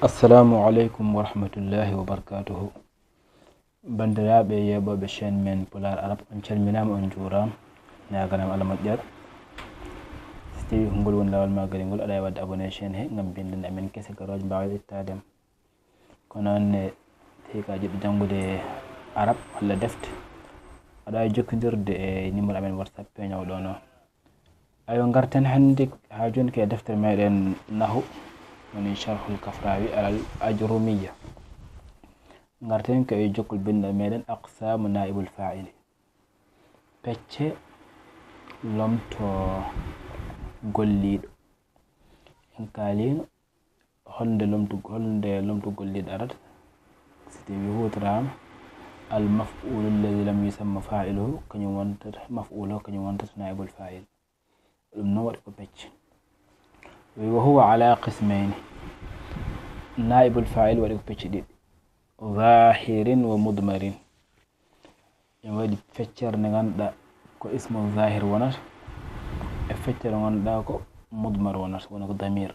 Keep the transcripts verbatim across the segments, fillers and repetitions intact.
Assalamu aleykum wa rahmatullahi wa barakatuhu. Banndiraaɓe yeeɓooɓe chaîne men Pulaar Arab, on calminaama, on njuuraama, ñaaganaama Allah moƴƴere. So tawii ko ngol woni laawol maa gari ngol, aɗa waawi waɗde abonné chaîne he ngam binndande amen kese garooje mbaawa ittaade ma. Ko noon ne, tawi ko a jiɗɗo janngude Arab walla defte, aɗa waawi jokkondirde e numéro amen WhatsApp peeñoowo ɗo noon. Ayo, ngarten hannde haa jooni ko e deftere meɗen Nahu, woni Sharhul Kafrawi alal Ajrumiyya. Ngarten ko e jokkol binndol meɗen Aqsamu Naibul Fa'ili. Pecce lomto golliiɗo. En kaalino holnde lomtu-, holnde lomtugol golliiɗo arata. Si tawii huutoraama al maf'ulu alladhi lam yusamma fa'iluhu, kañum wontata maf'ulu, kañum wontata naibul fa'il. Ɗum noon waɗi ko pecce. Wi wa huwa ala qismayni. Naibul fa'il waɗi ko pecce ɗiɗi. Zahirin wa mudmarin. Ene waɗi feccere nde ngannduɗaa ko ismu zahir wonata, e feccere nde ngannduɗaa ko mudmar wonata, wona ko damir.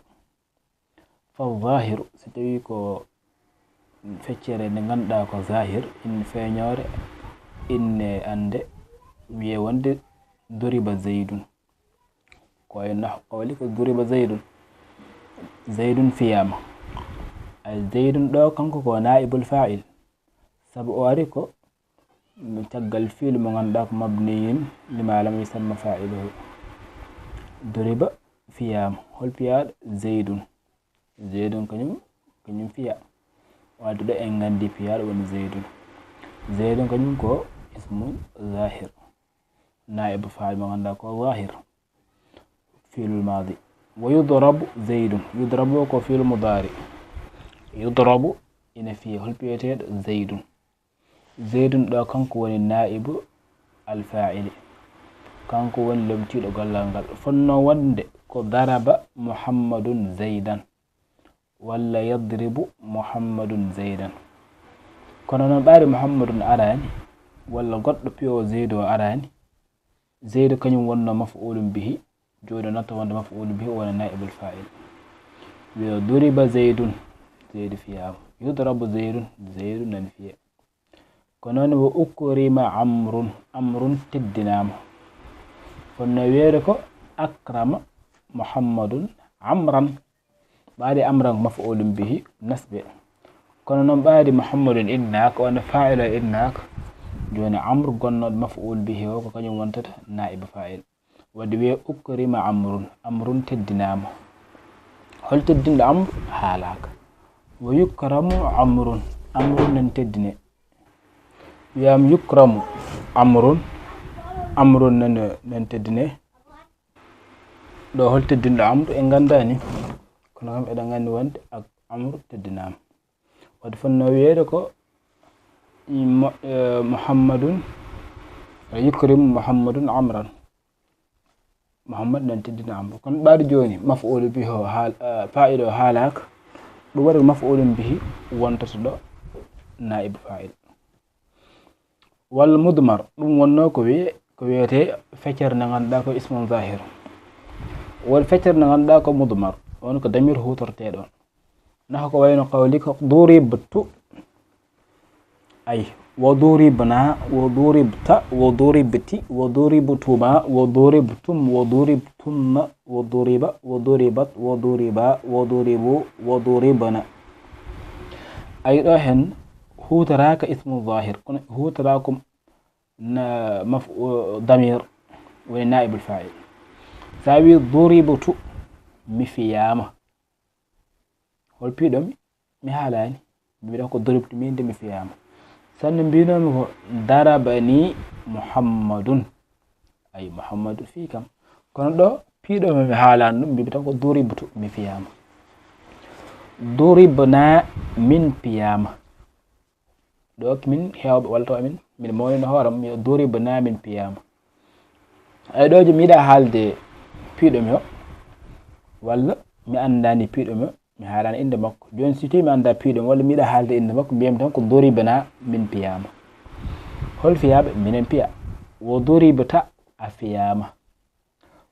Fa zahiru, so tawii ko feccere nde ngannduɗaa ko zahir, in feeñoore, inne annde, wiyee wonde duriba zaydun. Ko e nahu qawli ko duriba zaydun. Zaydun fiyaama. Ay, zaydun ɗo kanko ko naibul fa'il. Sabu o ari ko caggal fiilu mo ngannduɗaa ko mabniyun lima lam yusamma fa'iluhu. Duriba fiyaama. Hol piyaaɗo? Zaydun. Zaydun kañum, kañum fiya. Wadde ɗo en nganndi piyaaɗo woni zaydun. Zaydun kañum ko ismu zahir. Naibu fa'il mo ngannduɗaa ko zahir. Fiilul maadi. Wa yudrabu zaydun. Yudrabu ko fiilu mudaari. Yudrabu ina fiye. Hol piyeteeɗo? Zaydun. Zaydun ɗo kanko woni naibu alfa'ili. Kanko woni lomtiiɗo gollal ngal. Fotnoo wonde ko daraba Muhammadun Zaydan. Walla yadribu Muhammadun Zaydan. Kono noon ɓaade Muhammadun araani, walla goɗɗo piyoowo Zaydu o araani, Zaydu kañum wonnoo maf'ulun bihi, jooni o natta wonde maf'ulun bihi, o wona naibul fa'il. Wiya duriba Zaydun, Zaydu fiyaama. Yudrabu Zaydun, Zaydu nani fiye. Ko noon wa ukrima Amrun, Amrun teddinaama. Kono no wiyeede ko akrama Muhammadun Amran. Ɓaade Amran maf'ulun bihi nasbe. Kono noon ɓaade Muhammadun innaaka, wonde fa'il o innaaka. Jooni Amr gonnooɗo maf'ul bihi o, ko kañum wontata naibu fa'il. Wadde wiyee ukrima Amrun, Amrun teddinaama. Hol teddinɗo Amr? Haalaaka. Wa yukramu Amrun, Amrun nan teddine. Wiyaama yukramu Amrun, Amrun nan, nan teddine. Ɗo hol teddinɗo Amr? En nganndaani. Kono kam eɗen nganndi wonde ak Amr teddinaama. Wadde fotnoo wiyeede ko mo-, eh, Muhammadun, yukrimu Muhammadun Amran. Muhammad nan teddina Amr. Kono ɓaade jooni, maf'ulu bihi o haal-, eh, fa'il o haalaaka. Ɗum waɗi maf'ulun bihi wontata ɗo naibu fa'il. Wal mudmar, ɗum wonnoo ko wiye-, ko wiyetee feccere nde ngannduɗaa ko ismun zahir. Won feccere nde ngannduɗaa ko mudmar, on ko damir huutorteeɗo on. Nahu ko wayno qawlika duribtu. Ay, wa duribna, wa duribta, wa duribti, wa duribtuma, wa duribtum, wa duribtunna, wa duriba, wa duribat, wa duriba, wa duribu, wa duribna. Ay, ɗo hen huutoraaka ismu zahir, kono huutoraaka na maf-, o, damir, woni naibul fa'il. So a wi duribtu, mi fiyaama. Hol piiɗo mi? Mi haalaani. Mbiɗa ko duribtu, min de mi fiyaama. Sanne mbinoomi ko darabani Muhammadun. Ay, Muhammadu fii kam. Kono ɗo piiɗo mi, mi haalaani ɗum, mbiɗa ko duribtu, mi fiyaama. Duribna, min piyaama. Ɗo ko min heewɓe, walla taw amin, min mawnino hoore am, mi duribna, min piyaama. Ay, ɗo je mi yiɗa haalde piiɗo mi o, walla mi anndaani piiɗo mi o, mi haalaani innde makko. Jooni si tawii mi anndaa piiɗo mi, walla mi yiɗa haalde innde makko, mbiyam tan ko duribna, min piyaama. Hol fiyaaɓe? Minen piya. Wo duribta, a fiyaama.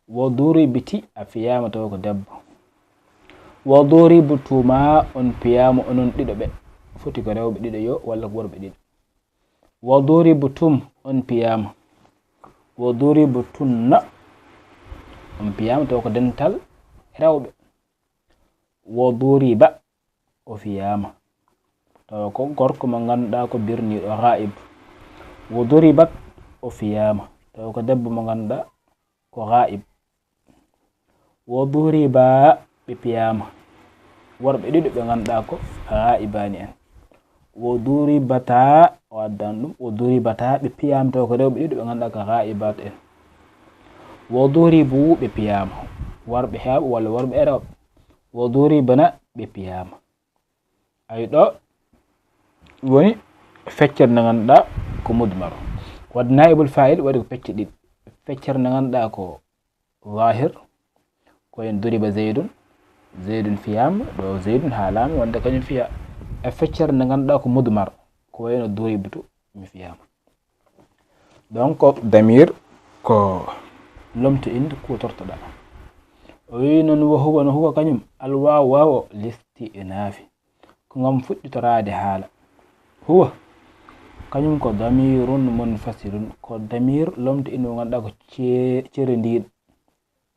Wo duribti, a fiyaama taw ko debbo. Wa duribtuma, on piyaama onon ɗiɗo ɓe. Foti ko rewɓe ɗiɗo yo, walla ko worɓe ɗiɗo. Wa duribtum, on piyaama. Wa duribtunna, on piyaama, taw ko dental rewɓe. Wa duriba, o fiyaama. Taw ko gorko mo ngannduɗaa ko birniiɗo, ghaib. Wa duribat, o fiyaama. Taw ko debbo mo ngannduɗaa ko ghaib. Wa duriba, ɓe piyaama. Worɓe ɗiɗo ɓe ngannduɗaa ko ghaibaani en. Wa duribata, o addan ɗum. Wa duribata, ɓe piyaama, taw ko rewɓe ɗiɗo ɓe ngannduɗaa ko ghaibat en. Wa duribu, ɓe piyaama. Worɓe heewɓe walla worɓe e rewɓe. Wa duribna, ɓe piyaama. Ay ɗo woni feccere nde ngannduɗaa ko mudmar. Wadde naibul fa'il waɗi ko pecce ɗiɗi. Feccere nde ngannduɗaa ko zahir, ko en duriba Zaydun, Zaydun fiyaama, ɗo Zaydun haalaama wonde kañum fiya. E feccere nde ngannduɗaa ko mudmar, ko wayno duribtu, mi fiyaama. Donc, damir ko lomto inde kuutortoɗaa. O wiyi noon, wa huwa, no huwa kañum, al waaw, waaw o, listi'naafi. Ko ngam fuɗɗitoraade haala. Huwa, kañum ko damirun munfasilun, ko damir lomto inde mo ngannduɗaa ko ce-, cerendiiɗo.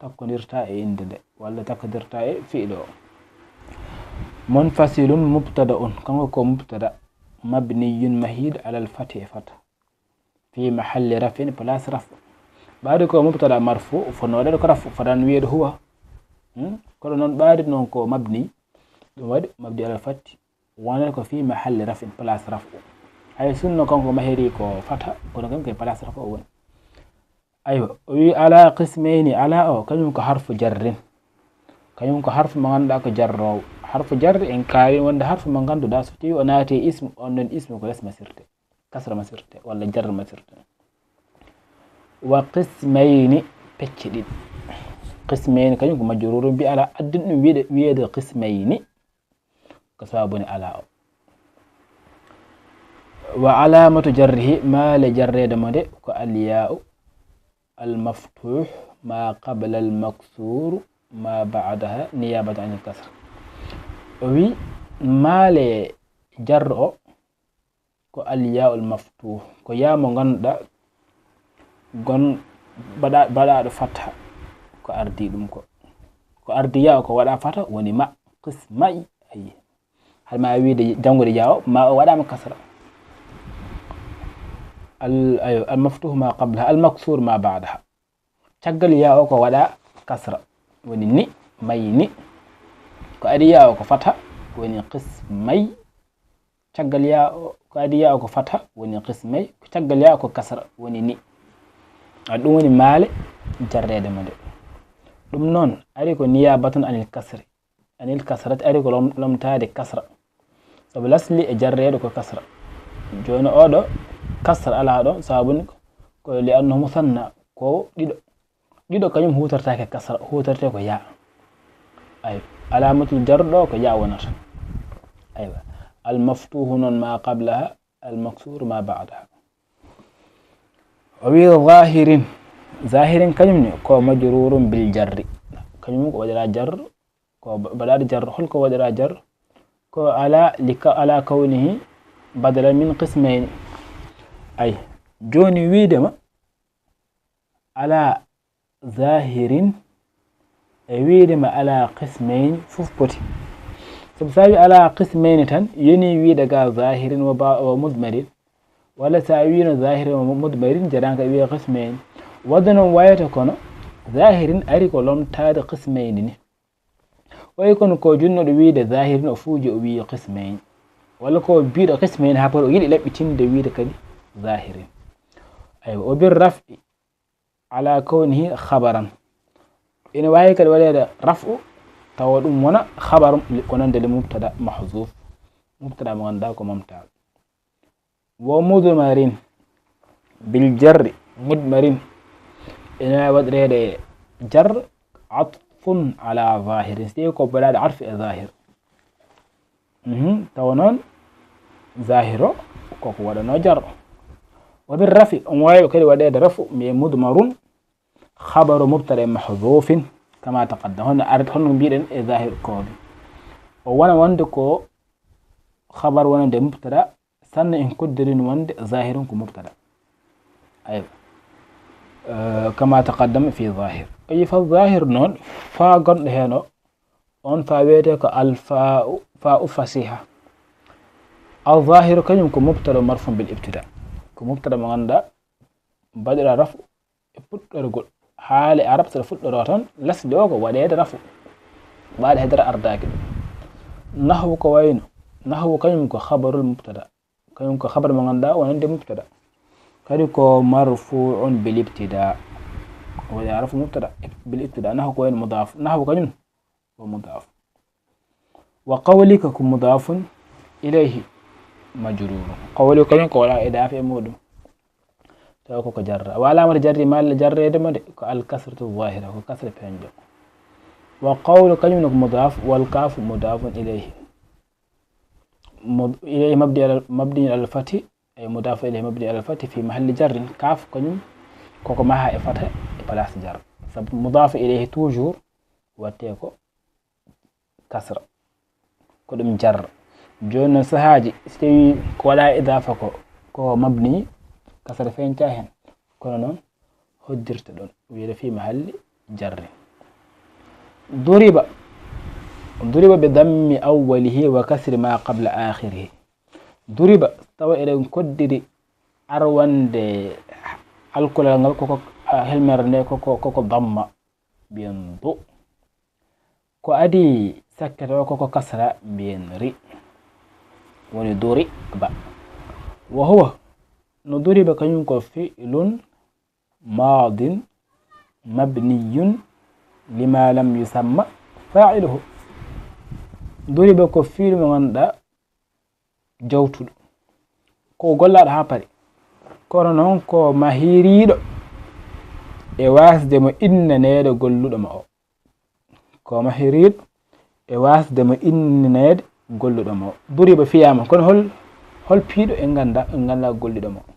Takkondirta e innde nde, walla takkondirta e fi'lo o. Munfasilun mubtada'un, kanko ko mubtada, mabniyun mahiiɗo alal fathi e fatha. Fi mahalli raf'in, place raf'u. Ɓaade ko mubtada marfu, fotnoo waɗeede ko raf'u, fotaani wiyeede huwa. Hmm? Kono noon ɓaade noon ko mabni, ɗum waɗi mabni alal fathi, wonata ko fi mahalli raf'in, place raf'u. Hay sinno kanko mahiri ko fatha, kono kam ko place raf'u o woni. Aywa, o wi ala qismayni, ala o, kañum ko harfu jarrin. Kañum ko harfu mo ngannduɗaa ko jarroowo. Harfu jarri en kaali wonde harfu mo ngannduɗaa so tawi o naati e ismu, on ɗon ismu ko les masirte. Kasra masirte, walla jarr masirte. Wa qismayni, pecce ɗiɗi. Qismayni kañum ko majrurun bi ala, addin ɗum wiyeede, wiyeede qismayni. Ko sababu ni ala o. Wa alamatu jarrihi, maale jarreede mo nde ko al ya'u al maftuh ma qabla al maksur ma ba'daha niyabatan anil kasr. O wi maale jarro o ko al ya'u al maftuh, ko yaa mo ngannduɗaa gon baɗa-, baɗaaɗo fatha ko ardi ɗum ko. Ko ardi yaa o ko waɗa fatha woni ma, qismay, ayi. Hade ma wiide janngude yaa o, ma o waɗaama kasra. Al, ayo, al maftuh ma qablaha, al maksur ma ba'daha. Caggal yaa o ko waɗa kasra. Woni ni, may ni. Ko adi yaa o ko fatha, woni qismay. Caggal yaa o, ko adi yaa o ko fatha, woni qismay. Ko caggal yaa o ko kasra, woni ni. A ɗum woni maale jarreede mo nde. Ɗum noon, ari ko niyabatun anil kasri. Anil kasrati ari ko lom-, lomtaade kasra. Sabu lasli e jarreede ko kasra. Jooni oɗo kasra alaa ɗo, sabu ni ko li annahu musanna, ko ɗiɗo. Ɗiɗo kañum huutortaake kasra, huutorte ko yaa. Ay, alamatul jarr ɗo ko yaa wonata. Aywa. Al maftuhu noon ma qablaha, al maksuru ma ba'daha. O wi zahirin. Zahirin kañum ne ko majrurun bil jarri. Kañum ko waɗira jarr, ko ba-, baɗaade jarr. Hol ko waɗira jarr? Ko ala li ka-, ala kawnihi badalan min qismayni. Ay, jooni wiide ma ala zahirin e wiide ma ala qismayni fof poti. Sabu so a wi ala qismayni tan, yoni wiide ga zahirin wa ba-, wa mudmarin. Walla so a wino zahirin wa mudmarin, jaranka e wiye qismayni. Wadde noon wayata kono, zahirin ari ko lomtaade qismayni ni. Wayi kono ko junnoɗo wiide zahirin o fuuji o wiyi qismayni. Walla ko biiɗo qismayni haa poti o yiɗi laɓɓitinde wiide kadi zahirin. Aywa, o bir raf'i ala kawnihi khabaran. Ina waawi kadi waɗeede raf'u, tawa ɗum wona khabar, ko nande le mubtada mahzuf. Mubtada mo ngannduɗaa ko mumtaz. Wa mudmarin bil jarri, mudmarin. Ina waawi waɗireede jarr, atfun ala zahirin. So tawi ko baɗaade atfu e zahir. Mhm, tawa noon, zahiro, koko waɗanoo jarr. Wa bir rafi, on waawi kadi waɗeede rafu, mbiye mudmarun, khabaru mubtada mahzufin, kama taqaddam. Hono ar-, hono mbiɗen e zahir ko ɗum. O wona wonde ko khabar wonande mubtada, sanne en koddiri no wonde zahirun ko mubtada. Aywa. Eh, kama taqaddama fi zahir. Ayi, fa zahir noon, fa gonɗo heen o, on fa wiyetee ko al fa'u, fa'u fasiha. Al zahiru kañum ko mubtada marfu bil ibtida. Ko mubtada mo ngannduɗaa mbaɗiraa rafu e puɗɗorgol. Haale arab so ɗo fuɗɗoroo tan, lasli o ko waɗeede rafu. Ɓaade hedere ardaaki ɗum. Nahwu ko wayno, nahwu kañum ko khabarul mubtada. Kañum ko khabar mo ngannduɗaa wonande mubtada. Kadi ko marfu'un bil ibtida. Waɗi rafu mubtada bil ibtida. Nahwu ko wayno mudaf. Nahwu kañum ko mudaf. Wa qawlika ko mudafun ilayhi majrurun. Qawli kañum ko waɗa idafa e muɗum. Tawa koko jarra. Wa alamatu jarri, malla jarreede mo de, ko al kasratu zahira, ko kasra feeñɗo. Wa qawlu kañum ne ko mudaf, wal kafu mudafun ilayhi. Mud-, ilayhi mabni ala, mabni ala fathi, ay mudaf ilayhi mabni ala fathi fi mahalli jarrin. Kaf kañum koko maha e fatha e place jarra. Sabu mudaf ilayhi toujours watte ko kasra. Ko ɗum jarra. Jooni noon sahaaji, si tawii ko waɗa idafa ko, ko mabni, kasra feeñta heen. Kono noon hoddirta ɗoon, wiyde fi mahalli jarri. Duriba. Duriba bi dammi awwalihi wa kasri ma qabla akhirihi. Duriba, tawa eɗen koddiri arwande alkulal ngal koko, a, helmere nde koko, koko damma, mbiyen du. Ko adi sakkete o koko kasra, mbiyen ri. Woni duriba. Wa huwa, no duriba kañum ko fi'lun madin mabniyun lima lam yusamma fa'iluhu. Duriba ko fi'lu mo ngannduɗaa jawtuɗo. Ko gollaaɗo haa paari. Kono noon ko mahiriiɗo e waasde mo innaneede golluɗo mo o. Ko mahiriiɗo e waasde mo innaneede golluɗo mo o. Duriba fiyaama, kono hol, hol piiɗo en ngannda, en ngannda golluɗo mo o.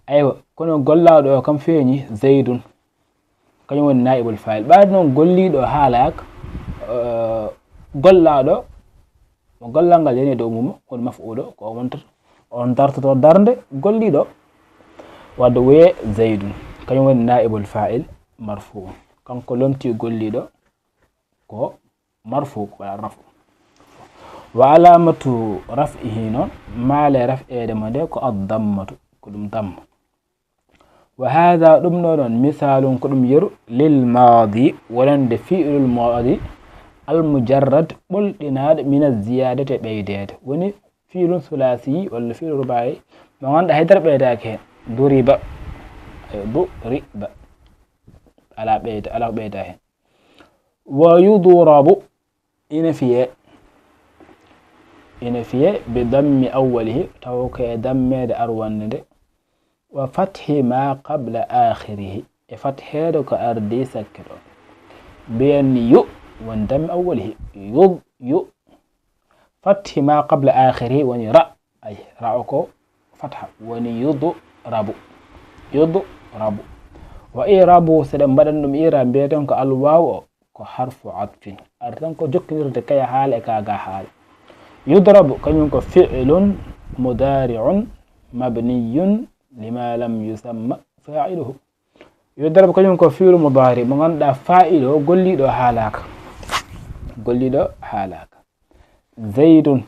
Aywa, kono gollaaɗo o kam feeñi Zaydun. Kañum woni naa'ibul faa'il. Ɓaade noon golliiɗo haalaaka, eh, gollaaɗo, mo gollal ngal yani e dow mum, woni maf'uulo, ko o wontata, on dartoto darnde golliiɗo. Wadde wiyee Zaydun, kañum woni naa'ibul faa'il marfu'un. Kanko lomtii golliiɗo ko marfu, ko waɗa rafu. Wa alamatu raf'ihi noon, maale raf'eede mo nde ko ad-dammatu, ko ɗum damma. Wa haadha, ɗum ɗo noon, misaalun ko ɗum yeru, lil maadi, wonande fi'lul maadi, al mujarrad, ɓolɗinaaɗo, min az-ziyaadati, ɓeydeede. Woni fi'lun sulaasi walla fi'lun rubaa'i, mo ngannduɗaa haydara ɓeydaaki heen. Duriba, ayo, duriba. Alaa ɓeyda, alaa ko ɓeyda heen. Wa yudrabu, ina fiyee. Ina fiyee bi dammi awwalihi, taw ko e dammeede arwannde nde. Wa fathi ma qabla akhirihi, e fatheede ko ardii sakkito. Mbiyen yu, woni dammi awwalihi. Yu, yu. Fathi ma qabla akhirihi woni ra. Ay, ra o ko fatha. Woni yudrabu. Yudrabu. Wa i'rabu, so ɗen mbaɗan ɗum i'raab, mbiyeten ko al waaw o ko harfu atfin. Ari tan ko jokkindirde kaya haala e ka ga haala. Yudrabu, kañum ko fi'lun mudari'un mabniyun lima lam yusamma fa'iluhu. Yudrabu, kañum ko fi'lu mudaari mo ngannduɗaa faa'il o golliiɗo haalaaka. Golliiɗo haalaaka. Zaydun.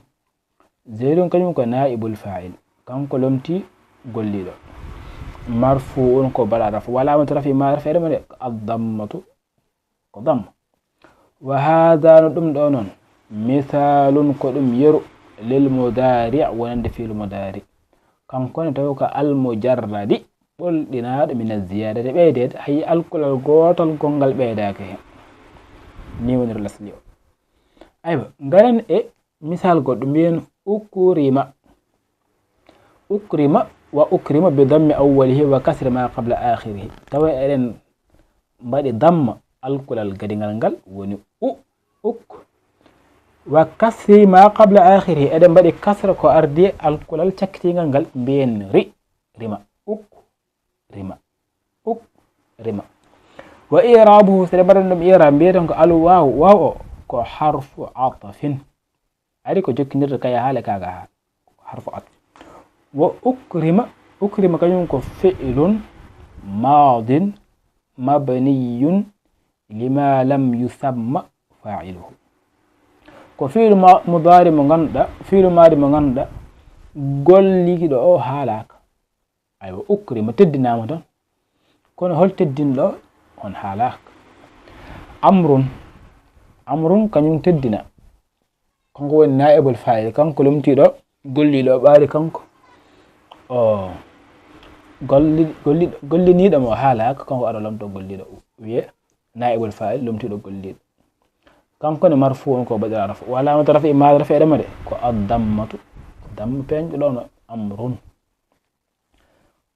Zaydun kañum ko naa'ibul faa'il. Kanko lomtii golliiɗo. Marfu'un, ko baɗa rafu. Wa alamatu raf'i ma, raf'eede mo nde ad-dammatu. Ko damma. Wa haadha, no ɗum ɗo noon. Misaalun, ko ɗum yeru. Lil mudaari', wonande fi'lu mudaari'. Kanko ne taw ko al mujarradi. Ɓolɗinaaɗo min az-ziyaadati, ɓeydeede, hay alkulal gootal gonngal ɓeydaaki heen. Ni woniri lasli o. Aywa, ngaren e misal goɗɗo, mbiyen ukrima. Ukrima wa ukrima bi dammi awwalihi wa kasri ma qabla akhirihi. Tawa eɗen mbaɗi damma alkulal gadingal ngal woni u, uk. Wa kasri ma qabla akhirihi. Eɗen mbaɗi kasra ko ardi alkulal cakkitingal ngal, mbiyen ri, rima. Uk, rima. Uk, rima. Wa i'rabuhu, so ɗe mbaɗan ɗum i'rab, mbiyeten ko al waaw, waaw o, ko harfu atfin. Ari ko jokkindirde kaya haala e kaaga haala. Harfu atf. Wa ukrima, ukrima kañum ko fi'lun maadin mabniyun lima lam yusamma fa'iluhu. Ko fi'lu ma-, mudaari mo ngannduɗaa, fi'lu maadi mo ngannduɗaa, golliiɗo o haalaaka. Aywa, ukrima, teddinaama tan. Kono hol teddinɗo? On haalaaka. Amrun. Amrun kañum teddina. Kanko woni naa'ibul faa'il. Kanko lomtiiɗo, golliiɗo, o ɓaari kanko. O golli-, golli-, golliniiɗo mo haalaaka, kanko ara lomto golliiɗo. Wiye naa'ibul faa'il, lomtiiɗo golliiɗo. Kanko ne marfu on ko baɗira rafu. Wa alamatu rafi ma rafi ɗema de. Ko addammatu. Damma peeñɗo ɗo no amrun.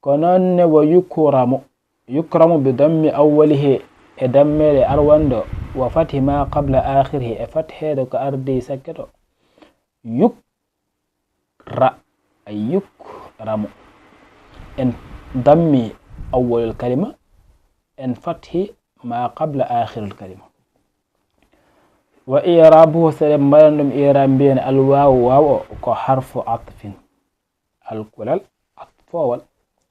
Ko noon ne wo yukramu. Yukramu bi dammi awwalihi, e dammere arwando, wa fathi ma qabla akhirihi, e fatheede ko ardi sakketo. Yukra, ay yukramu. En dammi awwalul kalima, en fathi ma qabla akhirul kalima. Wa i'rabuhu, seɗen mbaɗan ɗum i'rab mbiyen alwawu waw o ko harfu atfin. Alkulal atfowal,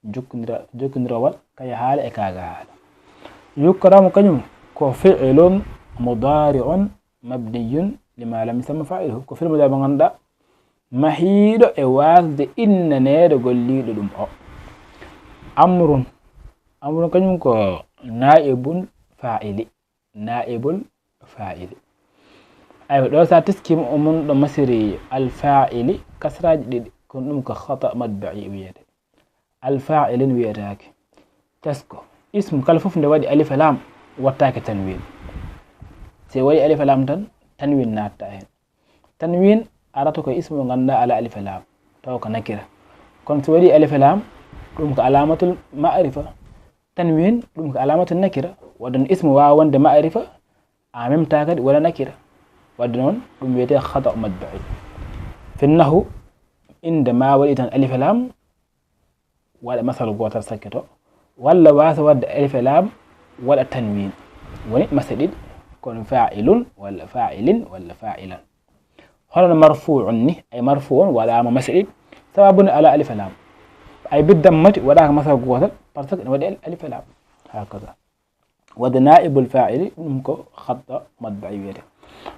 jokkondira-, jokkondirowal kay haala e kaaga haala. Yukramu kañum ko fi'lun mudari'un mabniyun lima lam yusamma fa'iluhu. Ko fi'lu mudari mo ngannduɗaa mahiiɗo e waasde innaneede golliiɗo ɗum o. Amrun. Amrun kañum ko naa'ibul faa'ili. Naa'ibul faa'ili. Aywa, ɗo sa teskima o mun ɗo masiri alfaa'ili kasraaji ɗiɗi, kono ɗum ko khata matba'i wiyete. Alfaa'ilin wiyetaake. Tesko. Ismu kala fof nde waɗi alif e lam wattaake tanwin. Si waɗi alif e lam tan, tanwin natta hen. Tanwin arata ko ismu mo ngannduɗaa ala alif e lam, taw ko nakira. Kono si waɗi alif e lam, ɗum ko alamatul ma'rifa. Tanwin, ɗum ko alamatul nakira. Wadde no ismu waawa wonde ma'rifa, en même temps kadi wona nakira. Wadde noon, ɗum wiyetee khata matba'i. Fi nahu, innde ma waɗi tan alif e lam, waɗa masal gootal sakketo, walla waasa waɗde alif e lam, waɗa tanwin. Woni masa ɗiɗi, kono fa'ilun, walla fa'ilin, walla fa'ilan. Hono no marfu'un ni, ay marfu'un waɗaama masa ɗiɗi, sababu ne ala alif e lam. Ay biddammati waɗaaka masa gootal, parce que ne waɗi al-, alif e lam. Hakaza. Wadde naa'ibul faa'ili, ɗum ko khata matba'i wiyete.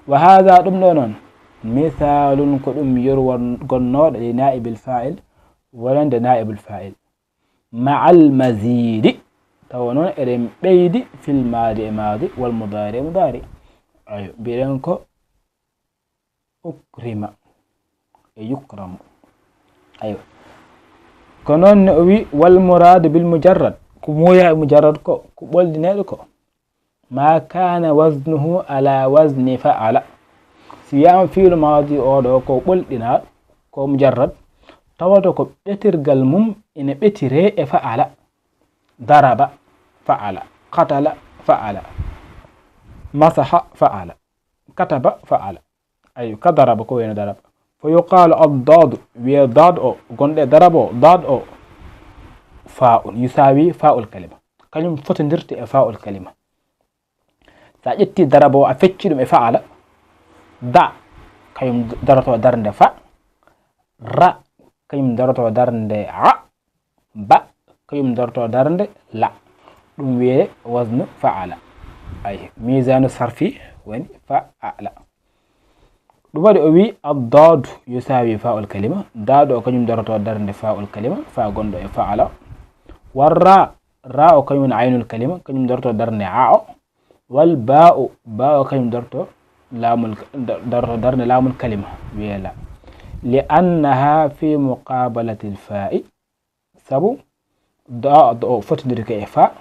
Wa hadha, ɗum ɗo noon, misaalun ko ɗum yorwa gonnooɗo li naa'ibul faa'il, wonande naa'ibul faa'il. Ma'al mazidi, tawa noon eɗen ɓeydi fil maadi e maadi, wal mudaari e mudaari. Ayo, mbiɗen ko ukrima e yukramu. Aywa. Ko noon ne o wi, "Wal muraadu bil mujarrad." Ko muuya e mujarrad ko, ko ɓoldineeɗo ko. "Ma kana waznuhu ala wazni fa'ala." Si wiyaama fi'lu maadi o ɗo ko ɓolɗinaaɗo, ko mujarrad, tawata ko ɓetirgal mum ina ɓetire e fa'ala. Daraba fa'ala, qatala fa'ala, masaha fa'ala, kataba fa'ala. Ayo, ka daraba ko wayno daraba. Fa yuqalu ad-dadu, wiye dad o, gonɗo e daraba o, dad o, fa'un, yusawi fa'ul kalima. Kañum fotondirte e fa'ul kalima. Sa ƴetti daraba o, a fecci ɗum e fa'ala, da, kañum daroto darnde fa, ra, kañum daroto darnde a, ba, kañum daroto darnde la. Ɗum wiyee waznu fa'ala. Ay, mizanu sarfi woni fa'ala. Ɗum waɗi o wi, "Ad-dadu yusawi fa'ul kalima." Dadu o kañum daroto darnde fa'ul kalima, fa gonɗo e fa'ala. Warra, ra o kañum woni aynul kalima, kañum daroto darnde a o. Wal ba'u, ba o kañum daroto laamul, daroto darnde laamul kalima, wiyee la. Li annaha fi muqabalatil fa'i, sabu da o fotondirke e fa,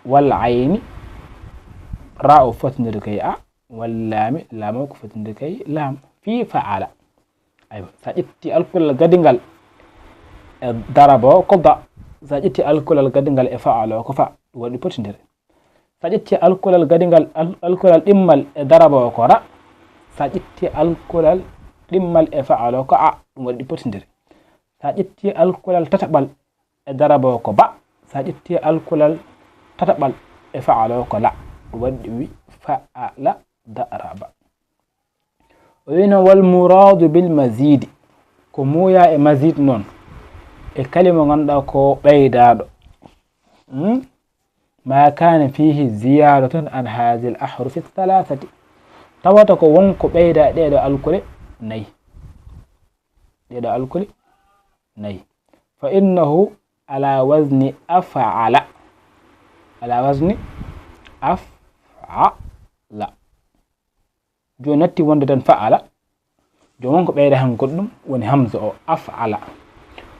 wal ayni, ra o fotondirke e a, wal laami, laam o ko fotondirke e laam. Fi fa'ala. Aywa, sa ƴetti alkulal gadingal e daraba o ko da, sa ƴetti alkulal gadingal e fa'ala o ko fa, ɗum waɗi potondire. Sa ƴetti alkulal gadingal, al-, alkulal ɗimmal e daraba o ko ra, sa ƴetti alkulal ɗimmal e fa'ala o ko a, ɗum waɗi potondire. Sa ƴetti alkulal tataɓal e daraba o ko ba, sa ƴetti alkulal tataɓal e fa'ala o ko la, ɗum waɗi ɗum wi fa'ala daraba. O wino, "Wal muraadu bil maziidi." Ko muuya e maziid noon, e kalima mo ngannduɗaa ko ɓeydaaɗo. Hmm? Ma kaana fiihi ziyaadatun an haazihil ahrufi thalathati. Tawata ko won ko ɓeyda ɗeeɗo alkule nayi. Ɗeeɗo alkule nayi. Fa innahu ala wazni af'ala. Ala wazni af'ala. Jooni natti wonde tan fa'ala. Jooni won ko ɓeyda heen goɗɗum, woni hamza o, af'ala.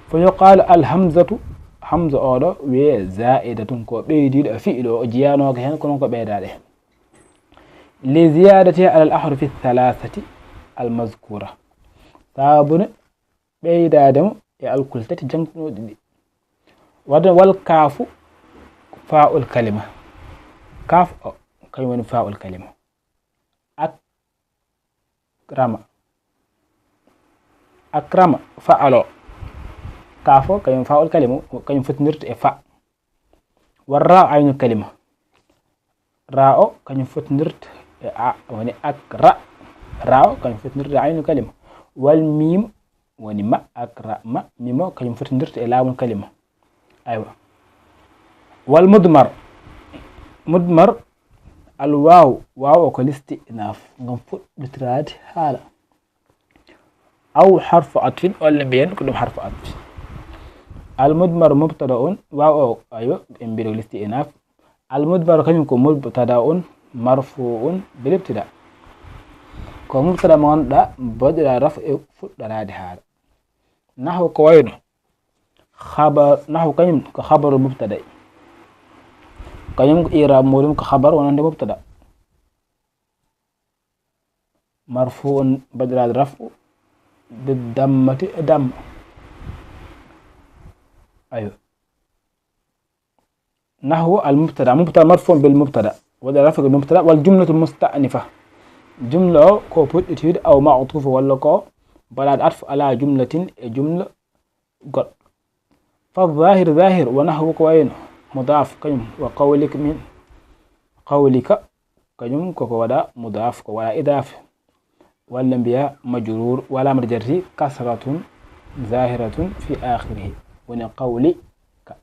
Fa yuqaalu al hamzatu, hamza oɗo wiyee zaa'idatun, ko ɓeydiiɗo e fi'lu o, o jiyanooka heen, kono ko ɓeydaaɗo heen. Li ziyaadatiha ala al ahrufi thalathati al mazkuura. Sababu ne ɓeydaade mo e alkule tati jannginooɗi ɗi. Wadde wal kaafu fa'ul kalima. Kaaf o, kañum woni fa'ul kalima. Akrama. Akrama, fa'alo. Kaaf o, kañum fa'ul kalima, kañum fotindirta e fa. War ra aynul kalima. Ra o, kañum fotindirta e a, woni ak ra. Ra o, kañum fotindirta e aynul kalima. Wal miim, woni ma, ak ra, ma. Miim o, kañum fotindirta e laamul kalima. Aywa. Wal mudmar. Mudmar, al waaw, waaw o ko listi inaaf, ngam fuɗɗitiraade haala. Aw harfu atfin, walla mbiyen ko ɗum harfu atfi. Al mudmar mubtada on, waaw o, aywa, en mbiɗo listi inaaf. Al mudmar kañum ko mubtada on, marfu on, bil ibtida. Ko mubtada mo ngannduɗaa, mbaɗiraa raf e fuɗɗoraade haala. Nahu ko wayno, khabar, nahu kañum ko khabaru mubtada. Kañum ko i'raab muɗum ko khabar wonande mubtada. Marfu'un, mbaɗiraade raf'u, bi dammati, e damma. Aywa. Nahwu al mubtada, mubtada marfu'un bil mubtada. Waɗa raf'u bil mubtada, wal jumlatu musta'nifa. Jumla o ko puɗɗitiiɗo, aw ma'tufa, walla ko mbaɗaaɗo atfu ala jumlatin, e jumla goɗɗo. Fa zahir, zahir, wa nahwu ko wayno, mudaaf kañum, wa qawlika min, qawlika kañum koko waɗa mudaaf, ko waɗa idaafa. Walla mbiya majruur, wa alaamatu jarrihi kasratun zahiratun fi aakhirihi. Woni qawlika.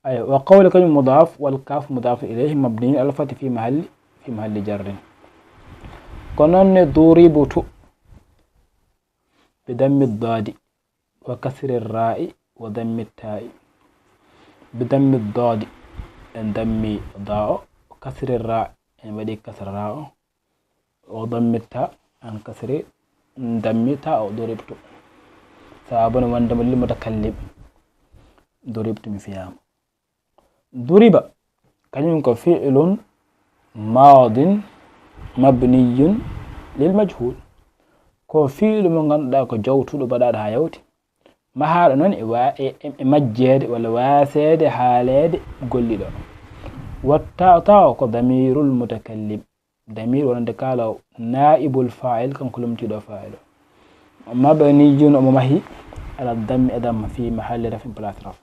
Aywa, wa qawli kañum mudaaf, wal kaaf mudaaf ilayhi mabniyun alal fathi fi mahalli, fi mahalli jarrin. Ko noon ne duribtu bi dammi daadi. Wa kasri raa'i wa dammi taa'i. Bi dammi daadi, en dammi daa o, kasri raa, en waɗi kasra raa o, wa dammi taa, en kasri, en dammi taa o, duribtu. Sababu ne wonde mo lil mutakallim. Duribtu, mi fiyaama. Duriba, kañum ko fi'lun maadin mabniyun lil majhul. Ko fi'lu mo ngannduɗaa ko jawtuɗo baɗaaɗo haa yawti. Mahaaɗo noon e wa-, e, e, e majjeede walla waaseede haaleede golliɗo. Watta taw ko damirul mutakallim. Damir wonande kaalaw, naa'ibul faa'il, kanko lomtiiɗo faa'il o. Mabniyun, omo mahi, ala dammi, e damma, fi mahalli raf'in, place raf.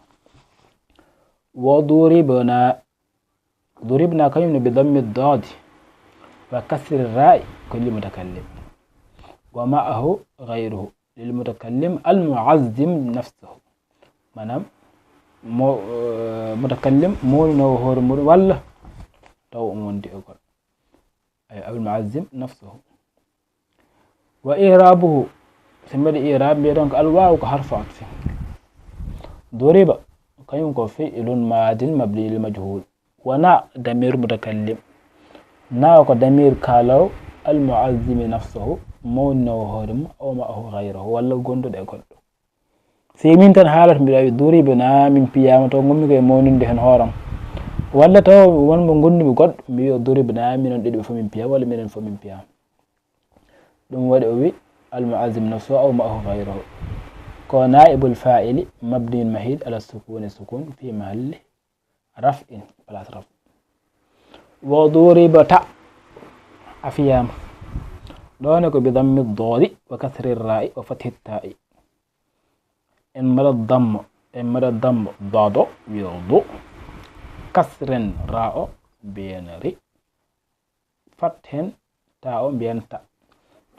Wa duribna, duribna kañum ne bi dammi daadi, wa kasri raa'i, ko lil mutakallim. Wa ma'ahu ghayruhu, lil mutakallim al mu'azzim nafsahu. Maanaam, mo, eh, mutakallim, mawninoowo hoore muɗum, walla taw omo wondi e goɗɗo. Ay, al mu'azzim nafsahu. Wa i'raabuhu, so mbaɗi i'raab, mbiyeɗon ko al waawu ko harfu atfi. Duriba, kañum ko fi'lun maadin mabni lil majhul. Wa na damir mutakallim. Na o ko damir kaalaw al mu'azzimi nafsahu, mawninoowo hoore mum, aw ma'ahu ghayruhu, walla gonduɗo e goɗɗo. Si min tan haalata, mbiɗa wi duribna, min piyaama, taw ngonmi koye mawninde heen hooram. Walla taw won mo ngondumi goɗɗo, mi wiya duribna, minon ɗiɗo fof min piyaama, walla minen fof min piyaama. Ɗum waɗi o wi, al mu'azzim nafsuhu aw ma'ahu ghayruhu. Ko naa'ibul faa'ili, mabniyun mahid ala sukuni sukun fi mahalli raf'in, place raf. Wa duribta, a fiyaama. Ɗo ne ko bi dammi dodi wa kasri ra'i wa fathi ta'i. En mbaɗa dammo, en mbaɗa dammo dodo, wiyo do. Kasren ra o, mbiyen ri. Fat hen ta o, mbiyen ta.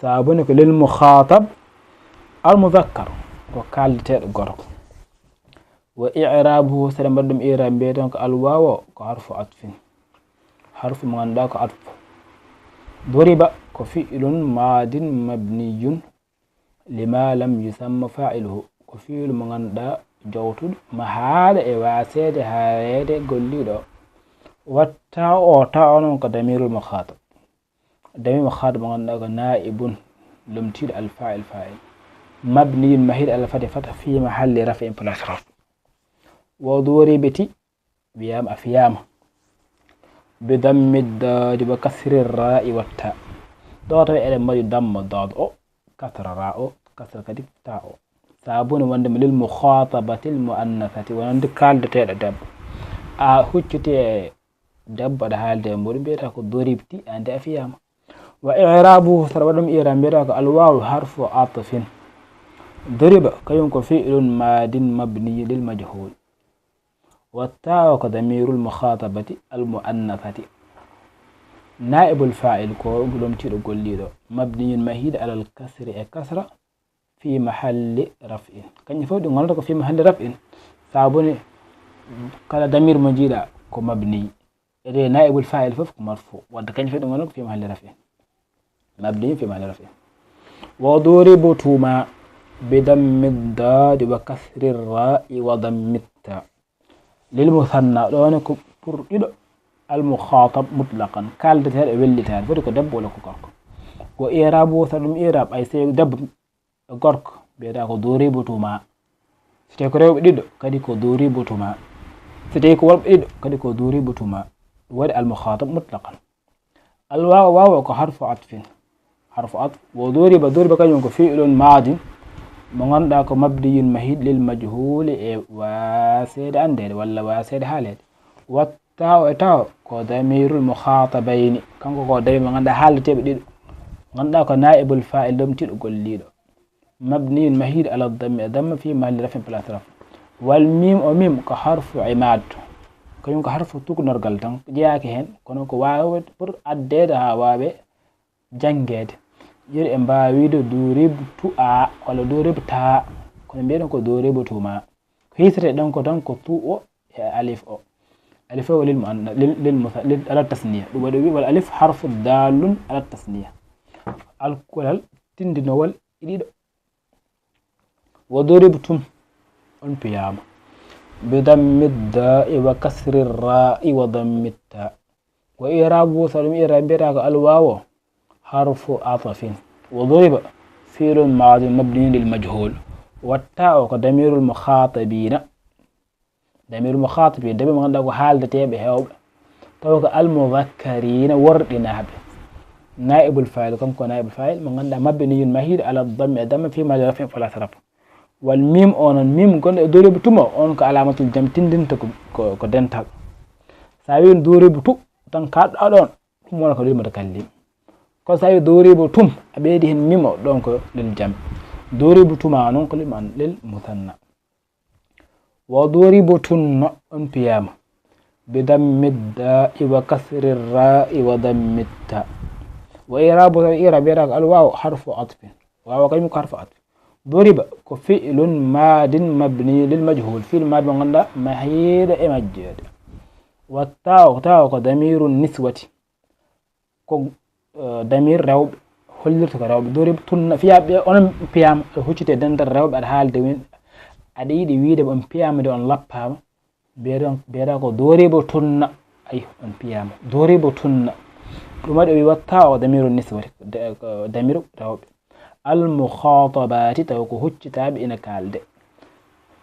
Sabu ne ko lil mukhatab al muzakkar, ko kaldeteeɗo gorko. Wa i'rabuhu, sere mbaɗa ɗum i'rab, mbiyeton ko al wawo ko harfu atfin. Harfu mo ngannduɗaa ko atfu. Duriba ko fi'lun madin mabniyun lima lam yusamma fa'iluhu. Ko fi'lu mo ngannduɗaa jowtuɗo mahaade e waseede haareede golliiɗo. Watta o, ta o noon ko damirul mukhatab. Damir mukhatab mo ngannduɗaa ko naibun, lomtiiɗo al fa'il fa'il. Mabniyun mahiiɗo ala fati fata fi mahalli raf'in place raf. Wa duribti, wiyama a fiyama. Bi dammi dadi wa kasri ra'i wa ta. Ɗo tawi eɗen mbaɗi damma dad o, kasra ra o, kasra kadi ta o. Sabuni wonde mo lil mukhatabatil muannasati, wonande kaldeteɗo debbo. A hucciti e debbo aɗa haalde e muɗum, mbiyata ko doribti, ande a fiyama. Wa i'rabuhu, sara waɗum i'rab, mbiyata ko al wawu harfu atfin. Doriba, kañum ko fi'lun madin mabni lil majhul. Wa ta'u ko damirul mukhatabati al muannasati. Naibul fa'il ko lomtiɗo golliɗo. Mabniyun mahiɗo alal kasri e kasra fi mahalli raf'in. Kañum fof ɗum gonata ko fi mahalli raf'in. Sabuni kala damir mo jiiɗa ko mabni. Ede naibul fa'il fof ko marfu. Wadde kañum fof ɗum gonata ko fi mahalli raf'in. Mabniyun fi mahalli raf'in. Wa duribtuma bi dammi dadi wa kasri ra'i wa dammi ta. Lil musanna, ɗo ne ko pour ɗiɗo, al mukhatab mutlaqan, kaldeteeɗo e wellitaade, foti ko debbo walla ko gorko. Ko i'rabu, so ɗum i'rab, ay so debbo e gorko, mbiyata ko duribtuma. So tawi ko rewɓe ɗiɗo, kadi ko duribtuma. So tawi ko worɓe ɗiɗo, kadi ko duribtuma. Ɗum waɗi al mukhatab mutlaqan. Al wawu, wawu ko harfu atfin. Harfu atf. Wa duriba, duriba kañum ko fi'lun madin. Mo ngannduɗaa ko mabniyun mahiɗo lil majhuli e waseede anndeede walla waseede haaleede. Wa ta'u e ta'u ko damirul mukhatabayni. Kanko ko damir mo ngannduɗaa haaldeteeɓe ɗiɗo. Ngannduɗaa ko naibul fa'il lomtiiɗo golliiɗo. Mabniyun mahiɗo ala dammi, a damma fi mahalli raf'in place raf. Wal mim, o mim ko harfu imad. Kañum ko harfu tukunorgal tan, jeyaaki heen, kono ko waawe pour addeede haa waawe janngeede. Joni e mbaawiido duribtu a, walla duribta, kono mbiyeɗen ko duribtuma. Ko hisete ɗon ko tan ko tu o e alif o. Alif o lil muanna-, lil, lil musa-, lil, ala tasniya. Ɗum waɗi o wi wal alif harfu dallun ala tasniya. Alkulal tindinowal e ɗiɗo. Wa duribtum, on piyama. Bi dammi da'i wa kasri ra'i wa dammi ta. Wa i'rabu, so ɗum i'rab mbiyata ko al wawo harfu atfin. Wa duriba fi'lun madin mabniyun lil majhul. Wa ta'u ko damirul mukhatabina. Damirul mukhatabina, damir mo ngannduɗaa ko haaldeteeɓe heewɓe. Tawa ko al mudhakkarina, worɗinaaɓe. Naibul fa'il, kanko ko naibul fa'il mo ngannduɗaa mabniyun mahiɗo ala dammi, a damma fi mahalli raf'in fala sarf. Wal mim, o noon mim gonɗo e duribtuma, on ko alamatul jam, tindinta ko, ko, ko dental. Sa wi duribtu tan kaɗɗa ɗon, ɗum wona ko lil mutakallim. Kono sa wi duribtum, a ɓeydi heen mim o, ɗon ko lil jam. Duribtuma noon ko lil man, lil musanna. Wa duribtunna, on piyama. Bi dammi da'i wa kasri ra'i wa dammi ta. Wa i'rabu, i'rab mbiyata ko al wawu harfu atfin. Wawu kañum ko harfu atf. Duriba ko fi'lun madin mabni lil majhul. Fi'l madi mo ngannduɗaa mahiɗo e majjeede. Wa ta'u, ta'u ko damirun niswati. Ko, eh, damir rewɓe, hollirta ko rewɓe. Duribtunna, fiyaaɓe ɓe, onon piyama, aɗa hucciti e dental rewɓe, aɗa haalde min, aɗa yiɗi wiide ɓe on piyama de on lappaama. Mbiyata, mbiyata ko duribtunna, ay, on piyama. Duribtunna. Ɗum waɗi o wi wa ta'u damiru niswati, de-, ko damiru rewɓe. Al mukhatabati, taw ko huccitaaɓe ina kaalde.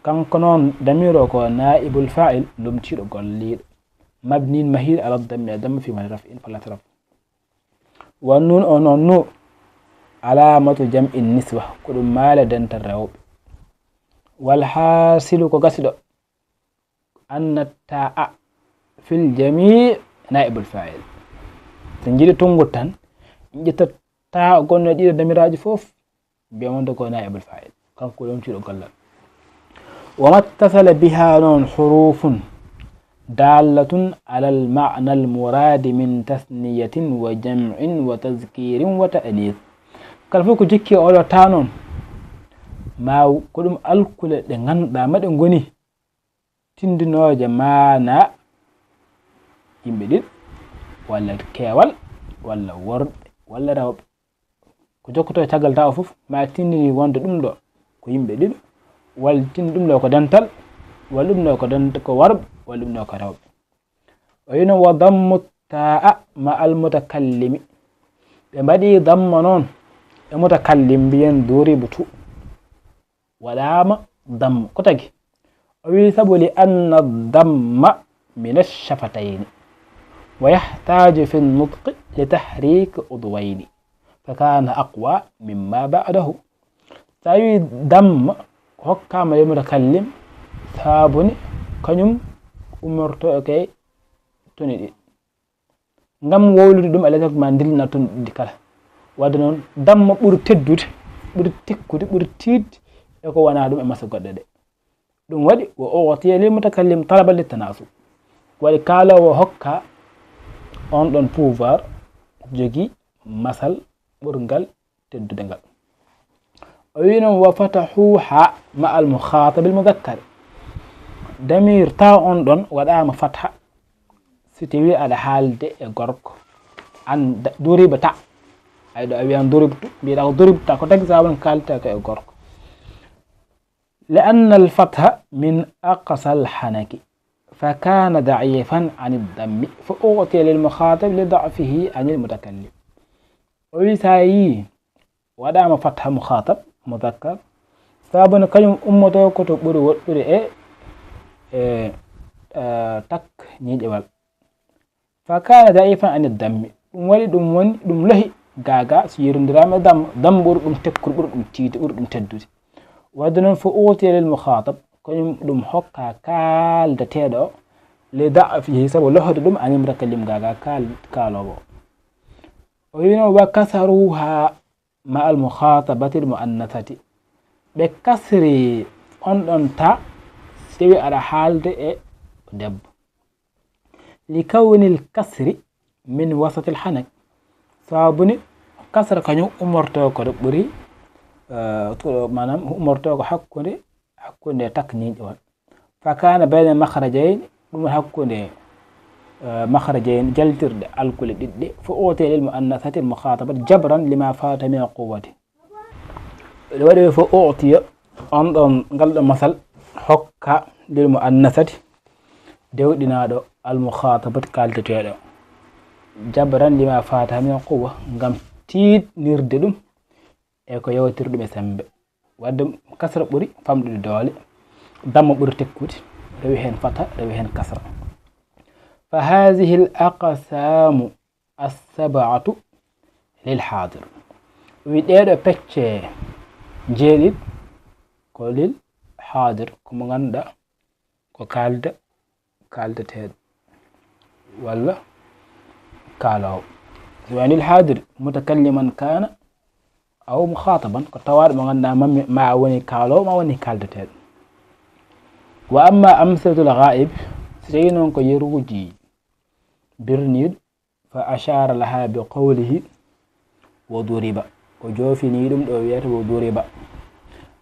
Kanko noon, damir o ko naibul fa'il, lomtiiɗo golliiɗo. Mabnin mahiɗo ala dammi, a damma fi mahalli raf'in fala sarf. Wa nun, o noon nu, alamatu jam'in niswa, ko ɗum maale dental rewɓe. Wal hasilu, ko gasiɗo, anna ta'a fil jami' naibul fa'il. So njiɗi tonngude tan, ƴetta ta gonno e ɗiɗo damiraaji fof, mbiya wonde ko naibul fa'il. Kanko ko lomtiiɗo gollal. Wa mattasala biha noon hurufun dallatun alal ma'nal muradi min tasniyatin wa jam'in wa tazkirin wa ta'nis. Kala fof ko jokki e oɗo taa noon, ma ko ɗum alkule ɗe ngannduɗaa ma ɗe ngoni tindinooje maanaa yimɓe ɗiɗo, walla keewal, walla worɓe, walla rewɓe. Ko jokkotoo e caggal taa o fof, ma tindini wonde ɗum ɗo ko yimɓe ɗiɗo, walla tindi ɗum ɗo ko dental, walla ɗum ɗo ko dent-, ko worɓe, walla ɗum ɗo ko rewɓe. O wiino, "Wa dammu taa ma al mutakallimi." Ɓe mbaɗi damma noon e mutakallim, mbiyen duribtu. Waɗaama damma. Ko tagi? O wi, "Sabu li anna damma min ash-shafatayni, wa yahtaju fi nutqi li tahriki udwayni, fa kana aqwa mimma ba'dahu." Tawi damma hokkaama e mutakallim, saabuni kañum ummorto e kay toni ɗi. Ngam wowlude ɗum, alaa e sago ma ndillina toni ɗi kala. Wadde noon, damma ɓuri teddude, ɓuri tekkude, ɓuri tiiɗde e ko wonaa ɗum e masa goɗɗe ɗe. Ɗum waɗi, wa u'tiya lil mutakallim talaban lit tanasub. Waɗi kaaloowo hokka on ɗon pouvoir, jogii masal ɓurngal teddude ngal. O wi noon, "Wa fatahuha ma al mukhatab al mudhakkar." Damir taa on ɗon waɗaama fatha si tawi aɗa haalde e gorko. An da-, duribta. Ay ɗo a wiyan duribtu, mbiɗa ko duribta, ko tagi sa won kaalta ko e gorko. Li anna al fatha min aqsa al hanaki, fa kana da'ifan an ad dammi, fa u'tiya lil mukhatab li da'fihi an al mutakallim. O wi sa yi waɗaama fatha mukhatab, mudhakkar, sabu ne kañum ummoto ko to ɓuri woɗɗude e, e, e, tak ñiiƴewal. Fa kana da'ifan an dammi. Ɗum waɗi ɗum woni, ɗum lohi gaga so yerondiraama e damma. Damma ɓuri ɗum tekkude, ɓuri ɗum tiiɗde, ɓuri ɗum teddude. Wadde noon, fa u'tiya lil mukhatab, kañum ɗum hokka kaaldateeɗo o, li da'fihi, sabu lohde ɗum, an al mutakallim gaga kaal-, kaaloowo. O wino, "Wa kasaruha ma al mukhatabati al mu'annasati." Ɓe kasri on ɗon ta si tawi aɗa haalde e debbo. Li kawni al kasri min wasati al hanak. Sabu ni kasra kañum ummorto ko ɗo ɓuri, eh, to, maanaam ummorto ko hakkunde, hakkunde takniiɗe on. Fa kana bayna makhrajayn, ɗum hakkunde, eh, makhrajayn, jaltirɗe alkule ɗiɗɗe, fa u'tiya lil mu'annasati al mukhatabat jabran lima fata min al quwwati. Ɗum waɗi fa u'tiya, on ɗon, ngal ɗo masal hokka lil mu'annasati, dewɗinaaɗo al mukhatabat kaaldeteeɗo, jabran lima fata min al quwwa, ngam tiiɗnirde ɗum e ko yawtiri ɗum e sembe. Wadde kasra ɓuri famɗude doole, damma ɓuri tekkude, rewi heen fata, rewi heen kasra. Fa hazihi al aqsamu as sab'atu lil hadir. Wi ɗeeɗo pecce jeeɗiɗi ko lil hadir, ko mo ngannduɗaa ko kaalda, kaaldeteeɗo walla kaaloowo. So wonii lil hadir, mutakalliman kana aw mukhataban, ko tawaaɗo mo ngannduɗaa ma, ma woni kaaloowo, ma woni kaaldeteeɗo. Wa amma amsalatul ghaib, so tawii noon ko yeruuji birniiɗo, fa ashara laha bi qawlihi, "Wa duriba." O joofini ɗum ɗo wiyata, "Wa duriba."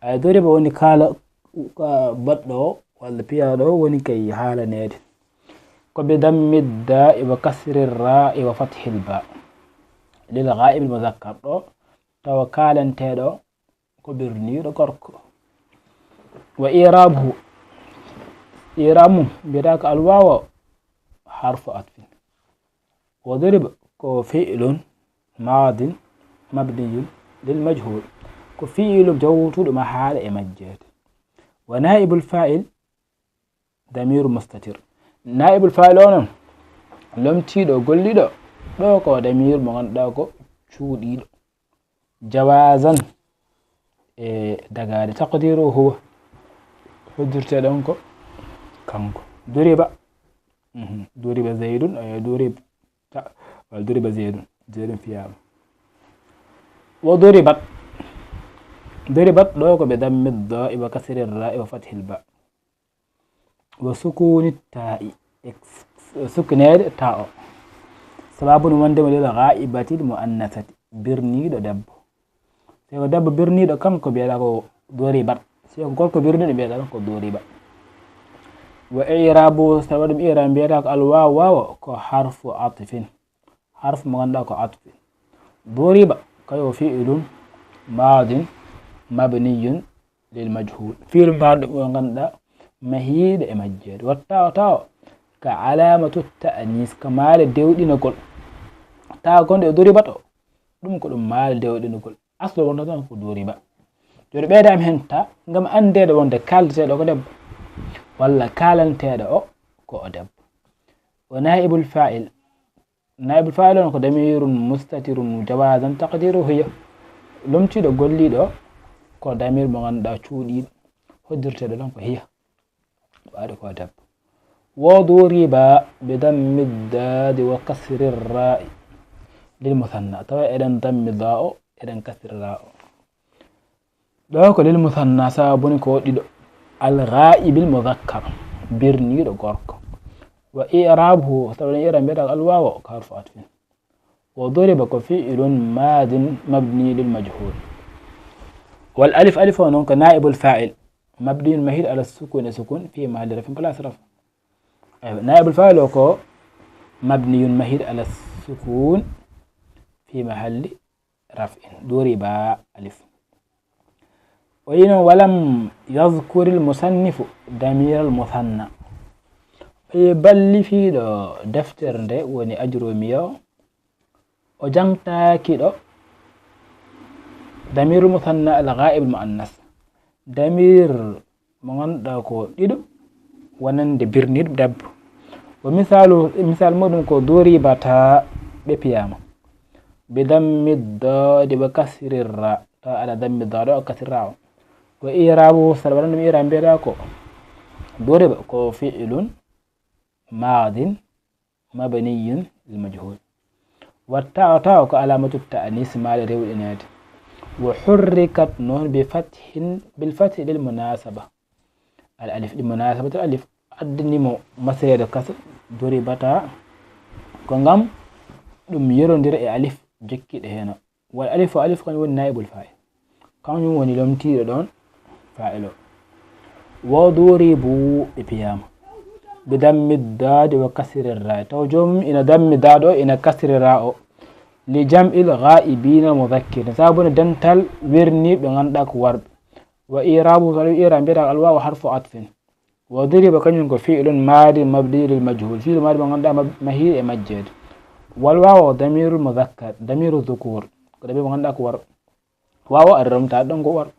Ay duriba woni kaala, ka baɗɗo o, walla piyaaɗo o woni kay haalaneede. Ko bi dammi da'i wa kasri ra'i wa fathil ba. Lil ghaib al muzakkar ɗo, tawa kaalanteeɗo ko birniiɗo gorko. Wa i'rabuhu, i'rab mum mbiyata ko al wawa harfu atfin. Wa duriba ko fi'lun madin mabniyun lil majhul. Ko fi'ilu jawtuɗo ma haala e majjeede. Wa naibul fa'il damiru mustatir. Naibul fa'il o noon, lomtiiɗo, golliiɗo, ɗo ko damir mo ngannduɗaa ko cuuɗiiɗo. Jawazan e dagaade, taqdiru huwa, hoddirte ɗon ko kanko. Duriba. Mhm. Duriba Zaydun, e durib-, ta-, walla duriba Zaydun. Zaydun fiyaama. Wa duribat. Duribat ɗo ko bi dammi da'i wa kasri ra'i wa fathil ba. Wa sukuni ta'i, e sukneede ta o. Sababu no wonde mo lil ghaibati al mu'annasati, birniiɗo debbo. Te ko debbo birniiɗo kanko mbiyeɗa ko doribat. Si ko gorko birniiɗo mbiyeɗa ko doriba. Wa i'rabu, so tawa ɗum i'rab mbiyeɗa ko al waw, wawo ko harfu atfin. Harfu mo ganduɗa ko atfi. Doriba kayo fi'lun madin mabniyun lil majhul. Fi'lu maɗum o ganduɗa mahiɗo e majjeede. Watta o tawa ka alamatu ta'anis, ka maale dewɗinagol. Tawa gonde e doribat o, ɗum ko ɗum maale dewɗinagol. Aslo wonta tan ko doriba. Joni ɓeyda am hen ta ngam andeede wonde kaldeteeɗo ko debbo walla kalanteeɗo o ko o debbo. O naibul fa'il. Naibul fa'il on ko damirun mustatirun jawazan taqdiru hiya. Lomtiiɗo golliiɗo ko damir mo ganduɗa cuuɗiiɗo, hoddirteeɗo ɗon ko hiya. Waɗi ko debbo. Wa duriba bi dammi dadi wa kasri ra'i lil musanna. Tawa eɗen dammi da o, eɗen kasri ra o. Ɗo ko lil musanna, sababu ni ko ɗiɗo. Al ghaibil muzakkar, birniiɗo gorko. Wa i'rabuhu, sababu ni i'rab mbiyata al wawo ko harfu atfin. Wa duriba ko fi'lun madin mabni lil majhul. Wal alif, alif o non ko naibul fa'il, mabniyun mahid ala sukun, e sukun, fi mahalli rafin place raf. Aywa, naibul fa'il o ko mabniyun mahid ala sukun fi mahalli raf'in. Duriba alif. O yino walam yadhkuril musannifu damiral musanna. O yi ballifiiɗo deftere nde woni Ajrumiya o, o jangtaaki ɗo damirul musanna al ghaibul muannas. Damir mo ganduɗa ko ɗiɗo wonande birniiɗo debbo. O misalu, misal muɗum ko duribata, ɓe piyama. Bi dammi dadi wa kasri ra, ta ala dammi dadi o kasri ra o. Ko i'rabu, sal waɗan ɗum i'rab mbiyata ko duriba ko fi'lun madin mabniyun lil majhul. Watta o tawa ko alamatu ta'anis maale rewɗineede. Wa hurrikat non bi fathin, bil fathi lil munasaba. Al alif, li munasabatul alif, addani mo maseede kasra, duribata, ko ngam ɗum yerodira e alif jokkiiɗo heno. Wal alif, alif kan woni naibul fa'il. Kanjum woni lomtiiɗo ɗon fa'il o. Wa duribu, ɓe piyama. Bi dammi dadi wa kasri ra. Taw joomum ina dammi dad o, ina kasri ra o. Li jam'il ghaibina mudhakkir. Sabu ne dental werniiɓe ganduɗa ko warɓe. Wa i'rabu, sabu i'rab mbiyata al wawu harfu atfin. Wa duriba kañum ko fi'lun madin mabni lil majhul. Fi'lu madin mo ganduɗa mab-, mahi e majjeede. Wal wawu damirul mudhakkar, damiru dhukur. Ko damir mo ganduɗa ko warɓe. Wawo ari romta ɗon ko warɓe.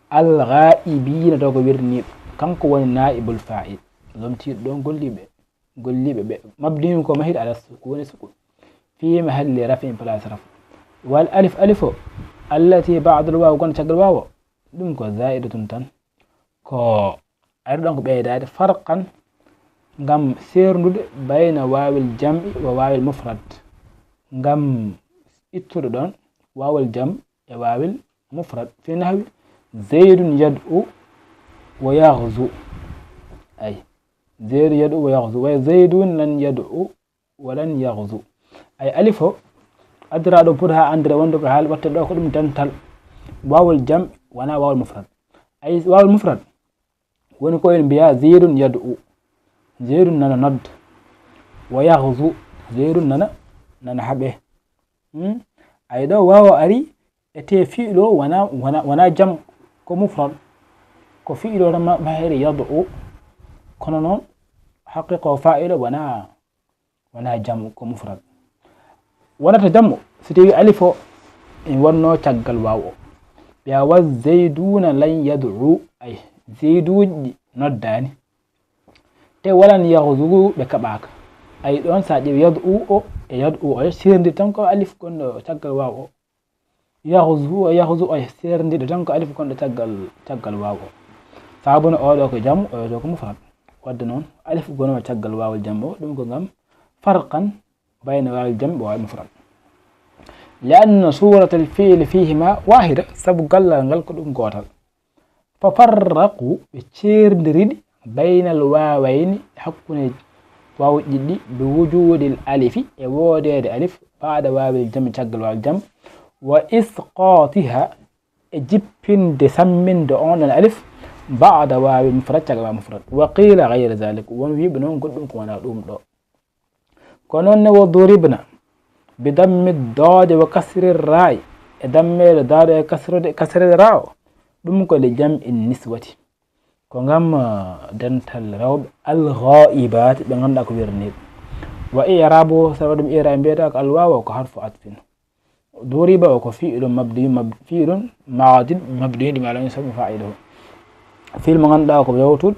Al ghaibina taw ko werniiɓe. Kanko woni naibul fa'il. Lomtiiɗo ɗon golliiɓe. Golliiɓe ɓe. Mabniyun ko mahiɗo ala sukuni sukun. Fi mahalli raf'in place raf. Wal alif alif o. Allati ba'dal wawu gon caggal wawo. Ɗum ko za'idatun tan. Ko ari ɗon ko ɓeydaade farqan ngam seerndude bayna wawil jam'i wa wawil mufrad. Ngam ittude ɗon wawil jam e wawil mufrad. Fi nahwi, Zaydun yad'u wa yaghzu. Ay, Zaydun yad'u wa yaghzu. Wa Zaydun lan yad'u wa lan yaghzu. Ay, alif o, addira ɗo pour ha andira wonde ko haali watte ɗo ko ɗum dental. Wawil jam wona wawil mufrad. Ay, wawil mufrad woni ko en mbiya Zaydun yad'u. Zaydun nana nodd. Wa yaghzu. Zaydun nana, nana haɓe. Hmm? Ay ɗo wawo ari, e te fi'lo wona, wona, wona jam ko mufrad. Ko fi'lo tan ma-, mahiri yad'u. Kono noon, haqiqa o fa'ilo wona, wona jam ko mufrad. Wonata jam o, so tawi alif o en wonno caggal waw o. Ɓeya wa Zayduna lan yad'u, ay, Zayduji noddani. Te walan yaghzu ɓe kaɓaka. Ay ɗon sa ƴeewi yad'u o e yad'u o, sirndi tan ko alif gonɗo caggal waw o. Yaghzu o, yaghzu o, serndiɗo tan ko alif gonɗo caggal, caggal waw o. Sabu no oɗo ko jam, oɗo ko mufrad. Wadde noon, alif gonɗo caggal wawal jam o, ɗum ko ngam farqan bayna wawal jam o wawal mufrad. Li anna suratal fi'li fihima wahida, sabu gallal ngal ko ɗum gootal. Fa farraqu, ɓe ceerndiri ɗi, baynal waawayni, hakkunde waawuji ɗiɗi, bi wujuudil alifi, e woodeede alif, ba'da waawil jam'i, caggal waawil jam, wa isqaatiha, e jippinde, samminde on ɗon alif, ba'da waawin mufrad, caggal waaw mufrad. Wa qiila ghayra dhalik, won wiiɓe noon goɗɗum ko wonaa ɗum ɗo. Ko noon ne, wa duribna bi dammi dooje wa kasri raa'i, e dammeede dooje e kasrode, kasrede raa o, ɗum ko li jam'i niswati. Ko ngam, ah, dental rewɓe, al-ghaibaati, ɓe ngannduɗaa ko wirniiɓe. Wa i'raabu, sabu ɗum i'raab mbiyata ko al waaw o ko harfu atfin. Duriba o ko fi'lun mabni, mab-, fi'lun maadin mabni lima lam yusamma fa'iluhu. Fi'il mo ngannduɗaa ko yawtuɗo,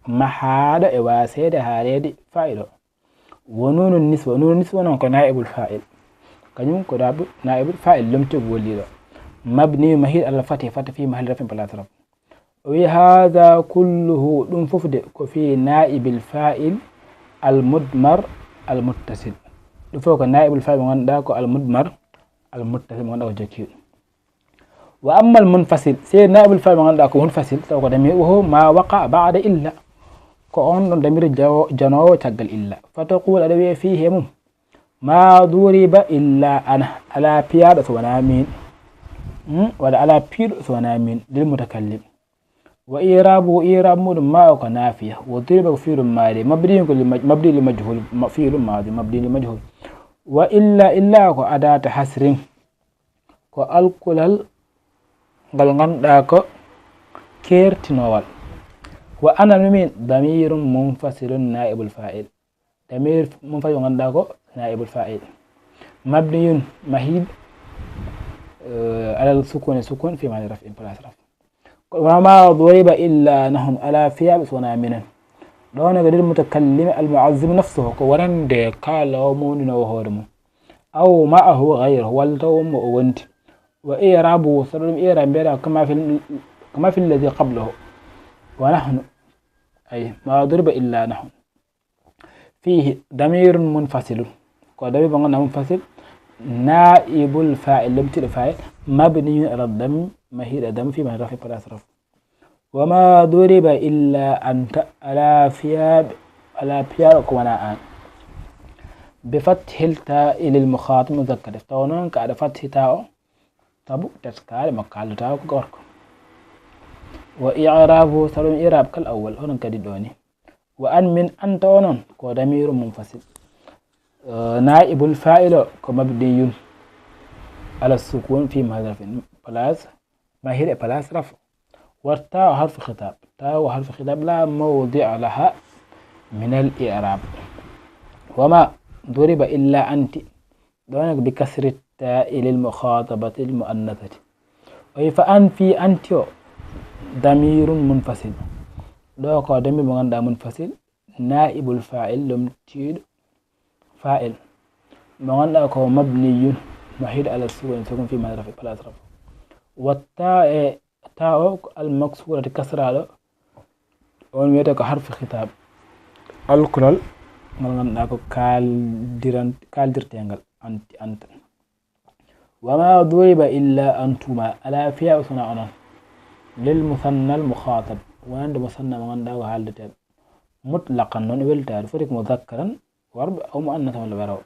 mahaaɗo e waaseede haareede faa'ilu. Wa nuunu niswa, nuunu niswa noon ko naa'ibul faa'il. Kañum ko daabu naa'ibul faa'il lomtiigu golliiɗo. Mabni mahii alal fathi, fathi fi mahalli raf'in place raf. O wi haadha kulluhu, ɗum fof de ko fi naa'ibil faa'il al mudmar al muttasil. Ɗum fof ko naa'ibul faa'il mo ngannduɗaa ko al mudmar al muttasil mo ngannduɗaa ko jokkiiɗo. Wa ammal munfasil, sey naa'ibul faa'il mo ngannduɗaa ko munfasil, taw ko damir, wa huwa ma waqa ba'da illa. Ko on ɗon damir jawo-, janoowo caggal illa. Fa taqul, aɗa wiya fiihi e mum, ma duriba illa ana, alaa piyaaɗo so wonaa miin. Hmm? Walla alaa piiɗo so wonaa miin, lil mutakallim. Wa i'raabu, i'raab muɗum ma o ko naafiya. Wa duriba ko fi'lun maadi, mabniyun ko li maj-, mabni li majhul, ma-, fi'lun maadi, mabni li majhul. Wa illa, illa ko adaata hasrin. Ko alkulal ngal ngannduɗaa ko keertinowal. Wa ana miin damirun munfasilun naa'ibul faa'il. Damir munfasil ngannduɗaa ko naa'ibul faa'il. Mabniyun mahii, eh, alal sukuni sukun fi mahalli raf'in place raf. Ko wa ma duriba illa nahnu, alaa fiyaaɓe so wonaa minen. Ɗo ne ko lil mutakallimi al mu'azzim nafsuhu, ko wonande kaaloowo mawninoowo hoore mum. Aw ma'ahu ghayruhu, walla taw mo o wondi. Wa i'raabuhu, saɗa ɗum i'raab mbiyata kama fil, kama fil ladhi qablahu. Wa nahnu, ay, ma duriba illa nahnu. Fiihi damirun munfasilun. Ko damir mo ngannduɗaa munfasil. Naa'ibul faa'il, lomtiiɗo faa'il. Mabniyun ala dammi, mahiiɗo damma fi mahalli raf'in place raf. Wa ma duriba illa anta, alaa fiyaaɓe, alaa piyaaɗo ko wonaa aan. Bi fathil taa'i lil mukhaatab muzakkar, taw noon ko aɗa fathi taa o, sabu teskaare mo kaaldataa ko gorko. Wa i'raabuhu, saɗa ɗum i'raab kal awwal, hono kadi ɗo ni. Wa an min anta o noon ko damirun munfasil. Eh, naa'ibul faa'il o ko mabniyun ala sukun fi mahalli raf'in place, mahiiɗo place raf. Wa taa o harfu khitaab. Taa o harfu khitaab la mawdi'a laha min al i'raab. Wa ma duriba illa anti. Ɗo ne ko bi kasri taa'i lil mukhaatabati al mu'annathati. O wi fa an, fii anti o, damirun munfasil. Ɗo ko damir mo ngannduɗaa munfasil, naa'ibul faa'il, lomtiiɗo faa'il. Mo ngannduɗaa ko mabniyun, mahiiɗo ala sukun, sukun fi mahalli raf'in place raf. Wa taa e taa o ko al maksurati kasraaɗo, on wiyete ko harfu khitaab. Alkulal ngal ngannduɗaa ko kaaldiran-, kaaldirteengal, anti, anta. Wa ma duriba illa antuma, alaa fiyaaɓe so wonaa onon. Lil musanna al mukhaatab, wonande musanna mo ngannduɗaa ko haaldeteeɗo. Mutlaqan noon e weltaare, foti ko muzakkaran, worɓe, aw mu'annasan walla ɓe rewɓe.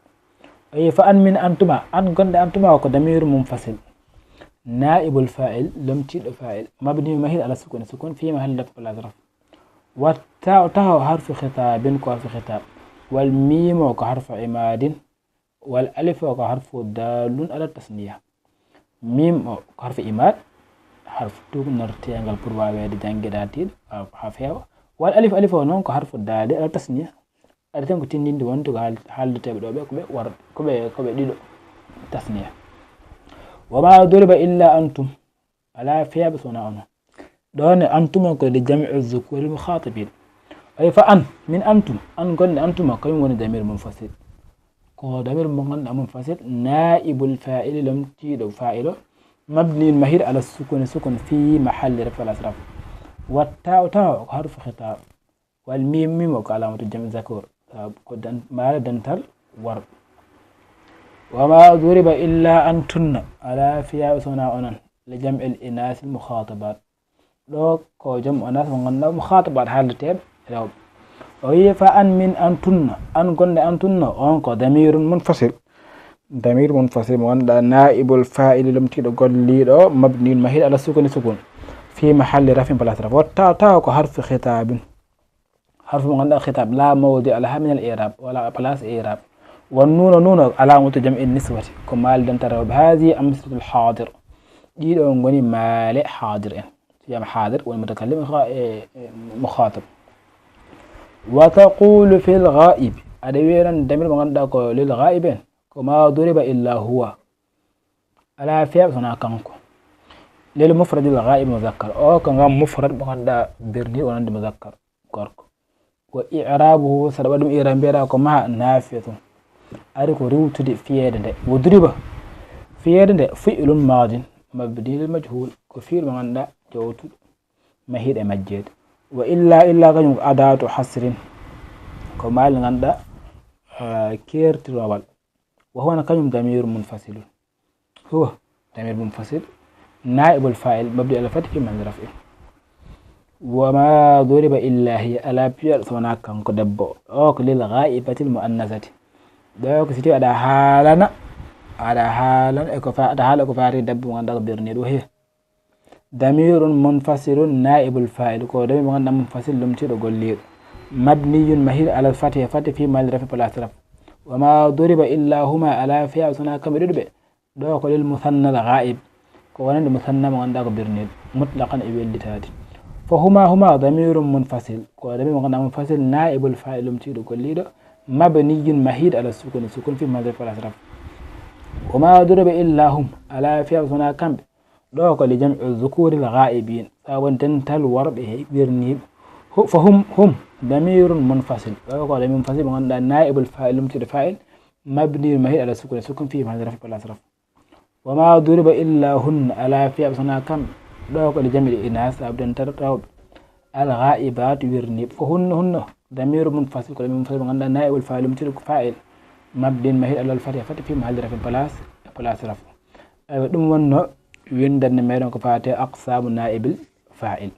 O wi fa an min antuma, an gonɗo antuma o ko damirun munfasil. Naa'ibul faa'il, lomtiiɗo faa'il. Mabniyun mahiiɗo ala sukuni sukun, fi mahalli raf'in place raf. Wa taa o, taa o harfu khitaabin ko harfu khitaab. Wal miim o ko harfu imaadin. Wal alif o ko harfu daalun ala tasniya. Miim o ko harfu imaad, harfu tuugnorteengal pour waaweede janngeede haa tiiɗa, haa, haa feewa. Wal alif, alif o noon ko harfu daali ala tasniya. Ari tan ko tinndinde wonde ko haal-, haaldeteeɓe ɗo ɓe ko ɓe worɓe, ko ɓe, ko ɓe ɗiɗo, tasniya. Wa ma duriba illa antum. Alaa fiyaaɓe so wonaa onon. Ɗo ne antuma ko li jam'i dhukuuri mukhaatabin. Ay fa an, min antum, an gonɗo antuma, kañum woni damir munfasil. Ko damir mo ngannduɗaa munfasil, naa'ibul faa'ili, lomtiiɗo faa'il o, mabniyun mahiiɗo ala sukuni sukun fi mahalli raf'in place raf. Wa taa o, taa o ko harfu khitaab. Wal miim, miim o ko alaamatu jam'i zakuur, sabu ko dan-, maare dental worɓe. Wa ma duriba illa antunna, alaa fiyaaɓe so wonaa onon, li jam'il inaasil mukhaatabaat. Ɗo ko jam'u inaas mo ngannduɗaa mukhaatabaat haaldeteeɓe rewɓe. O wi fa an min antunna, an gonɗo antunna, on ko damirun munfasil. Damir munfasil mo ganduɗa naibul fa'ili lomtiɗo golliɗo, mabniyun mahiɗo ala sukuni sukun, fi mahalli rafin place raf. Watta tawa ko harfu khitabin. Harfu mo ganduɗa khitab la mawdi'a laha min al i'rab, wala place i'rab. Wan nunu, nunu alamatu jam'in niswati, ko maali dental rewɓe. Hadhihi amsilatul hadir, ɗiɗo ngoni maale hadir en. Siyam hadir woni mutakallim e kha-, e, e mukhatab. Wa taqulu fil ghaib, aɗa wiya noon damir mo ganduɗa ko lil ghaib en, ko ma duriba illa huwa. Ala fiya sona kanko. Lil mufradil ghaib muzakkar, o ko ngam mufrad mo ganduɗa birni wonande muzakkar, gorko. Wa i'rabuhu, saɗa waɗi ɗum i'rab, mbiyeɗa ko maha nafiyatun, ari ko riwtude fiyede nde. Wa duriba, fiyede nde fi'lun madin mabni lil majhul, ko fi'lu mo ganduɗa jawtuɗo mahiɗe majjede. Wa illa, illa kañum ko adatu hasrin, ko maali ganduɗa, ah, kertirowal. Wa huwa, kañum damirun munfasilun. Huwa damir munfasil, naibul fa'il mabni ala fathi fi mahalli raf'in. Wa ma duriba illa hiya, ala piyaɗo so wona kanko debbo. O ko lil ghaibatil muannasati. Ɗo ko siti aɗa haalana, aɗa haalana e ko fa-, aɗa haala ko fati debbo mo ganduɗa ko birniɗo. Hiya damirun munfasilun naibul fa'il, ko damir mo ganduɗa munfasil lomtiɗo golliɗo. Mabniyun mahiɗo ala fathi, fathi fi mahalli raf'in place raf. Wa ma duriba illa huma, ala fiya sona kamɓe ɗiɗo ɓe. Ɗo ko lil musanna al ghaib, ko wonande musanna mo ganduɗa ko birniɗo, mutlaqan e wellitade. Fa huma, huma damirun munfasil, ko damir mo ganduɗa munfasil, naibul fa'il lomtiɗo golliɗo, mabniyun mahiɗo ala sukuni sukun fi mahalli place raf. Wa ma duriba illa hum, ala fiya sona kamɓe. Ɗo ko li jam'i dhukuril ghaibin, sabu dental worɓe e birniɓe. Hu-, fa hum, hum damirun munfasil, ɗo ko damir munfasil mo ganduɗa naibul fa'il lomtiɗo fa'il, mabniyun mahiɗo ala sukuni sukun fi mahalli raf'in place raf. Wa ma duriba illa hunna, ala fiya sona kamɓe. Ɗo ko li jam'il inas, sabu dental rewɓe. Al ghaibat wirniɓe. Ko hunna, hunna damir munfasil, ko damir munfasil mo ganduɗa naibul fa'il lomtiɗo ko fa'il, mabniyun mahiɗo ala al fathi, fathi fi mahalli raf'in place, place raf. Aywa, ɗum wonno windande meɗen ko fate aqsamu naibil fa'il.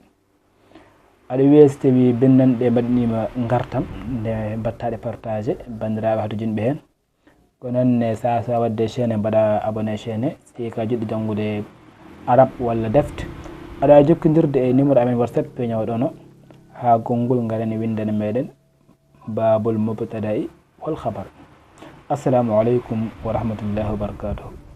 Aɗa wiya so tawi bindanɗe mbaɗanima gartam, nde mbattaɗe partage bandiraɓe hatojinɓe hen. Ko noon ne, sa, sa wadde chaîne, mbaɗa abonné chaîne, si ka jiɗɗo janngude arab walla defte, aɗa jokkondirde e numéro amen WhatsApp peñoɗo no, ha konngol ngaren windana meɗen babul mubtada'i wal khabar. Assalamu alaikum wa rahmatullahi wa barakatuh.